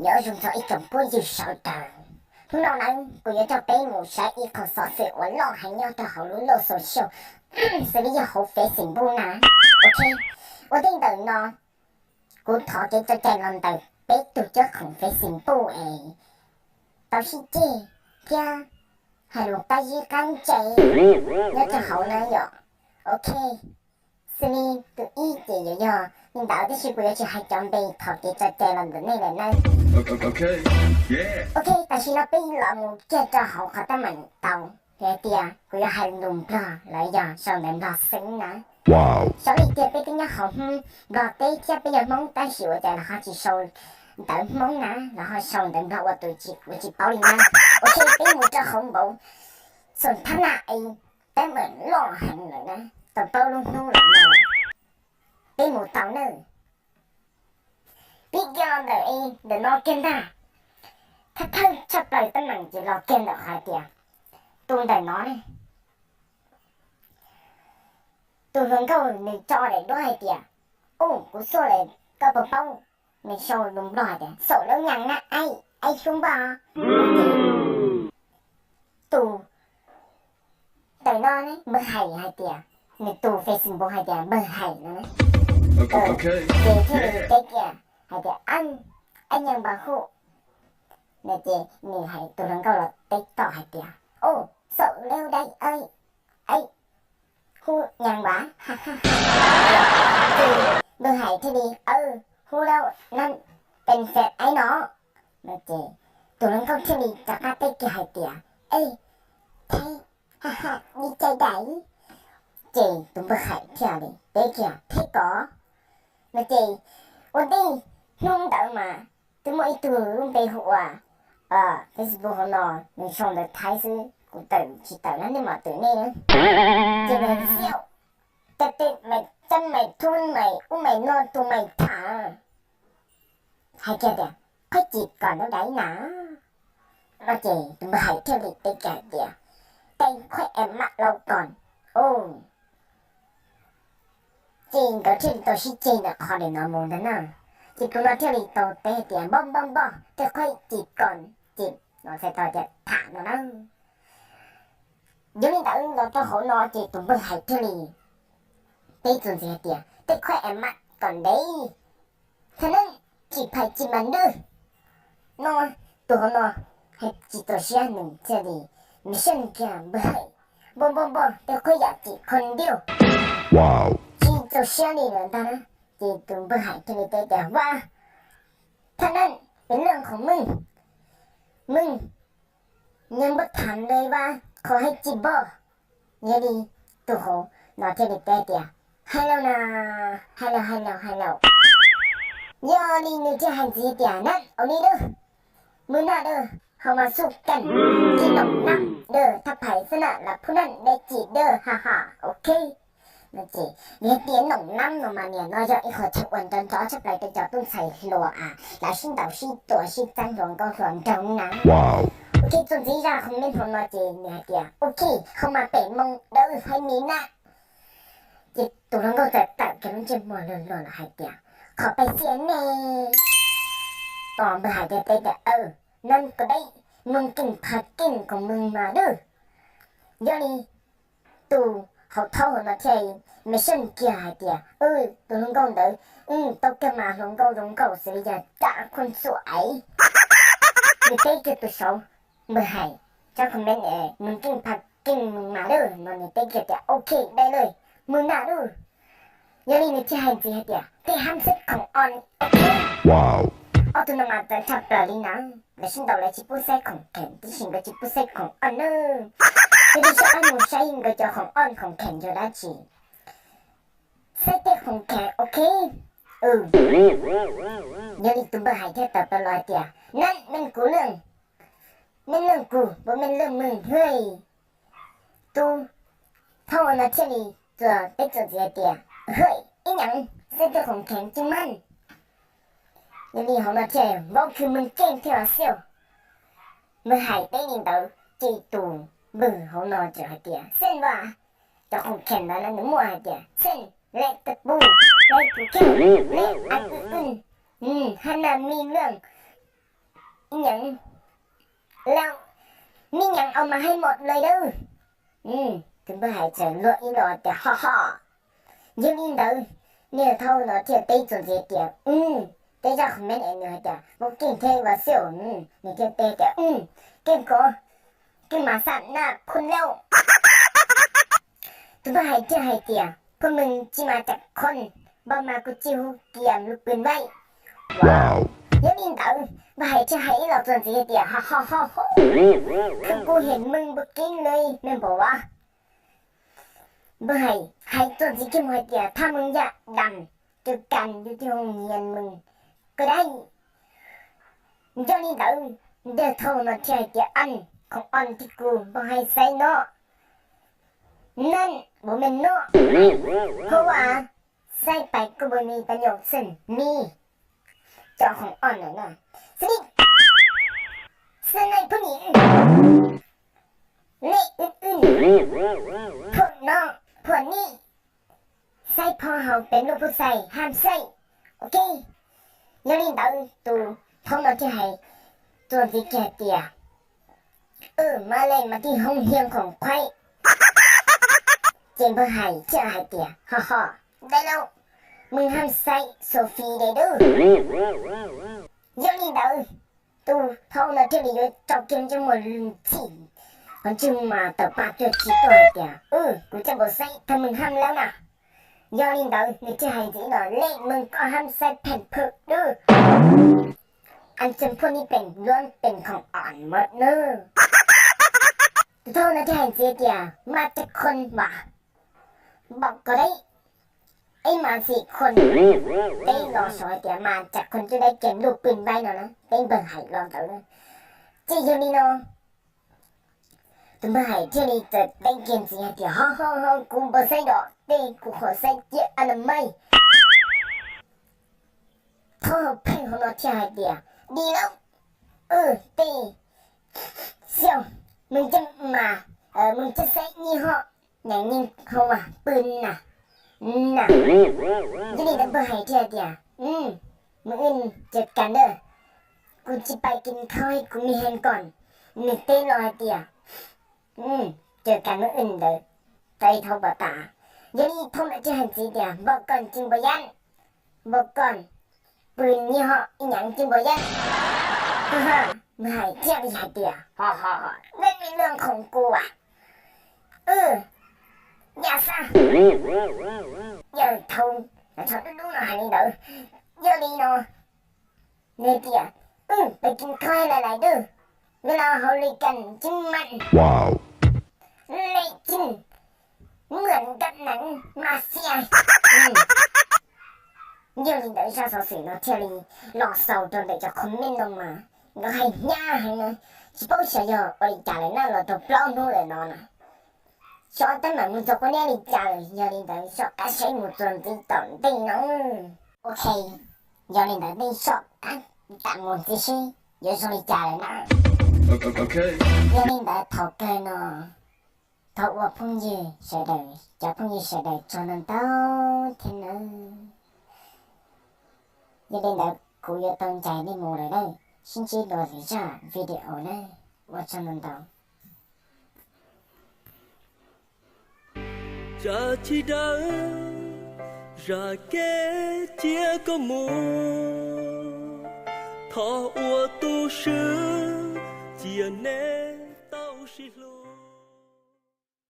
Nyob zoo txog ib tsoom phooj ywg sawv daws, hnub no na kuv yuav coj peb mus saib ib qho xov xwm uas loj heev nyob rau hauv lub loj xov xwm, xws li yog hauv Facebook na. Ok, ua ntej ntawm no kuv thov kev txoj cai los ntawm peb tug coj khoom Facebook es tau sib ceg thiab hais lus qab zib qab ntse nyob rau hauv na yom. Ok, xws li tus ib ces yuav yog li ntawd tab sis kuv yuav tsis hais cov npe thov kev txoj cai los ntawm nej lawm nawb. Ok, tam sim no peb los mus kiag rau hauv qhov teeb meem tau, yog hais tias kuv yuav hais lus Nplog los yog sau ntawv Nplog xwb na. Xyov li tiag peb twb nyob hauv Hmoob Nplog teb thiab peb yog Hmoob tab sis ua cas los ho tsis sau ntawv Hmoob na, los ho sau ntawv Nplog ua tus tsis, kuv tsis paub li na. Ok, peb mus rau hauv npaum xom thab na es teeb meem loj heev lawm na, tau plaub lub hnub lawm no peb mus tau nawb. Pib kiag los ntawm ntawm no kiag ntag, thawj thawj tshaj plaws teeb meem ces los kiag ntawm qhov hais tias tus ntawm no ne, tus hluas nkauj nws tso daim duab hais tias, u, kuv xuaj lawm, koj puas paub? Nws sau lus Nplog hais tias xaum lawv nyees na, aib, aib xub npaj. Tus ntawm no ne npawg hais hais tias, nws tus Facebook hais tias npawg hais no, ces thiaj li teb kiag hais tias, aib, nyees npawg hu. No ces nws hais, tus hluas nkauj los teb tom hais tias, u, xaum lawv dai, aib, hu nyees npawg. Ces npawg hais thiaj li, aw, hu lawm na, pes fes aib no. No ces tus hluas nkauj thiaj li rov qab teb kiag hais tias, ej, theb, ha ha, li cas dais? Ces tus npawg hais thiaj li teb kiag, theb kod. No ces ua ntej hnub ntawd mas twb muaj ib tug lub npe hu ua Facebook hauv no, nws sau ntawv Thaib xwb, kuv tawm tsis tawm na, nej mam twm nej. Ces nws hais tias, tus mais thub mais ub mais no tus mais tham, hais kiag tias, khuj cim kom ntau dais na. No ces tus npawg hais thiaj li teb kiag hais tias, tej khuj es mam lau kom. Ces nkawd thiaj li tau sib ceg ntawm qhov daim no mus ntag na. Ces tus no thiaj li tau teb hais tias, npoj npoj npoj, tej khuj cim kom, ces no txhais tau tias tham no na. Yog li ntawd los rau hauv no ces tus npawg hais thiaj li teb txuas ntxiv hais tias, tej khuj es mam kom ntev, tha neeb, tsis phais tsis mas nrwj. No tus hauv no hais tsis txaus siab nws thiaj li, nws sab kiag npawg hais, npoj npoj npoj, tej khuj yam cim kho ntiuj, tsis txaus siab li lawm ntag na. Ces tus npawg hais thiaj li teb tias, vas, tha neeb, peb leej khoom meej, meej, nyeej npaj tham le vas, qhov hais tsis npoj. Yog li tus hauv no thiaj li teb tias, hais lawm na, hais lawm, hais lawm, hais lawm. Yog li nws thiaj hais ntxiv tias, na, ua li lawm, mws naj lawm, hau mas xuj keej, tib noom nab lawm, thaj phais xwb na, lam phub naj dab tsi lawm, ha ha, ok. No ces nws hais tias noom nab no mas niam no yog ib qho chaw uas nrov nrov tshaj plaws rau cov tub ntxhais hluas as, lawv sib ntaus sib tua sib txeeb hluas nkauj hluas nraug na. Ok, txuas ntxiv zaj comment hauv no ces nws hais tias, ok, hau mas pem moo dawb hais mi na. Ces tus hluas nkauj txawm tawm kiag lub ntsej muag luag luag los hais tias, qhov pais xiam ne. Tos npawg hais tias, teb tias, aw, neeb ko deb, mws keej pha keej koom mws mas lawm. Yog li tus hauv thaub hauv no thiaj mention kiag hais tias, tus hluas nkauj ntawd tau kiag mas hluas nkauj zoo nkauj xws li yog cam khuj xuj aiv. Nws teb kiag tus saud, npawg hais, tsob comment, mws keej pha keej mws mas lawm no nws teb kiag tias, ok, dai lawm, mws naj lawm. Yog li nws thiaj hais ntxiv hais tias, tej hab xaib khoom on, ok. Ob tug no mas txawv tshaj plaws li na, lawv sib ntaus lawv tsis pub xaib khoom kheem, tiam sis nkawd tsis pub xaib khoom on nawb. Yog li sawv daws mus saib nkawd cov khoom on khoom kheem yog dab tsi. Xaib tej khoom kheem, ok. Yog li tus npawg hais thiaj tawm plaws los hais tias, nab, mej kuv leej, mej leej kuv, puas mej leej mws hwj? Tus thaub no thiaj li txuas teb txuas ntxiv hais tias, hwj, ib nyeem, xaib tej khoom kheem tsis meej. Yog li hauv no thiaj vau khwv mws keej thiab xiaj. Npawg hais teb li ntawd ces tus npawg hauv no txawm hais tias, xeej vas, cov khoom kheem ntawd nws muaj hais tias, xeej, le tawg pug, le pug kheej, le a w w, ha na mi leej, Ib nyam, lawm, me nyuam ao mas hais mom lawm dawb. Tus npawg hais txawm luag ib los tias ho ho. Yog li ntawd, niag thauj no thiaj teb txuas ntxiv tias, teb zaj comment es nws hais tias, Vos keej thiab Vaj Xiaj, nws thiaj teb tias, keej ko, keej mas xam naj phun lauj. Tus npawg hais thiaj hais tias, Phoj mws tsis mas cam khoom, npaj mas kuv tsis hu kiam lub pw vaib. Yog li ntawd npawg hais thiaj hais ib los txuas ntxiv hais tias, ho ho ho ho, kheej kuv hem mws npua keeb li me npaum as. Npawg hais hais txuas ntxiv kiag mus hais tias, Thaj mws yaj dam, cawv kas yus tij hoos nyias mws kawg dab. Yog li ntawd, niag thauj no thiaj hais tias, Aj, khoom on tij kuv npawg hais xaiv no, neej npaum me no, ho as, xaiv pais kuj npaum me pas nyuam xeem mi, cov khoom on na, xib, xib nej phub nim, nej wb wb, phom no, phom nij, xaiv phom haus pem lub pub xais ham xaij. Ok, yog li ntawd tus thauj no thiaj hais txuas ntxiv kiag hais tias, Wb mas le mas tij hoos nyias khoom qhuaib. Ces npawg hais thiaj hais tias, Ho ho, dai lauj, mws ham xaiv Sophie de dub. Yog li ntawd, tus thauj no thiaj li yuav tso kiag ntsej muag txhim, ho ntsej muag mas tawm paj cuag tsis tuaj hais tias, Wb, kuv coj npau xaiv thaj mws ham lawm na. Yog li ntawd nws thiaj hais ntxiv los, Lej mws koj ham xaiv phem phwm dub, ăn chân phoj nij pem luab pem khoom on mawm nawb. Tus thauj no thiaj hais ntxiv tias, Mas cam khoom mas, npaum ko dab, ib mas xim khoom. Teb los saud hais tias, Mas cam khoom cuj dab kem luj pw vaib no na, teb npawg hais los ntawd na. Ces yog li no, tus npawg hais thiaj li txawm teb kiag ntxiv hais tias, Ho ho ho, kuv npau xaiv dom tej, kuv qhov xaiv ciaj a na maij. Thauj pheej hauv no thiaj hais tias, Di lauj, wb tej xyoo, mws coj mas, mws coj xaiv nij hom, nyeem nij hauv mas pw na, na. Yog li ntawd npawg hais thiaj tias, Mws wb cawv kas na, kuv tsis pais kis khau kuv mi hees kom. Nws teb los hais tias, Cawv kas mws wb ntawd, txais thauj pom tas. Yog li thauj ntawd thiaj hais ntxiv tias, Npog koj tsis npau yab, npog koj pw nij hom ib nyam tsis npau yab. Npawg hais thiaj li hais tias, Ho ho, nej me luag khoom kuv as. Wb, yaj xab, yawg thaum tso dub dub no hais li ntawd. Yog li no, nws tias, Wb pais kis khau lawm lais dub, nws los hauv li kas tsis mam, lej tsis muaj nkaj nees mas xia. Yog li ntawd zaj xov xwm no thiaj li los xaus rau ntawm cov comment no mas nkawd hais hnyav heev na, tsis paub xyov yog ua li cas lawm na, los tau plaub hnub lawm no na. Xyov tab mam mus txog qub niab li cas lawm, yog li ntawd soj qab saib mus txuas ntxiv tom ntej no. Ok, yog li ntawd nej soj qab tam mus ntxiv seb yuav zoo li cas lawm na. Yog li ntawd thaum kawg no, thov ua phooj ywg sawv daws, cov phooj ywg sawv daws tsaug ntau ntau thiab nawb. Yog li ntawd kuv yuav tau ncaim nej mus lawm nawb, sib ntsib dua lwm zaj video nawb, ua tsaug ntau ntau. Zaj tsis dawb, zaj kev cia koj mus, thov ua tu swb, cia neb tau sib hlub.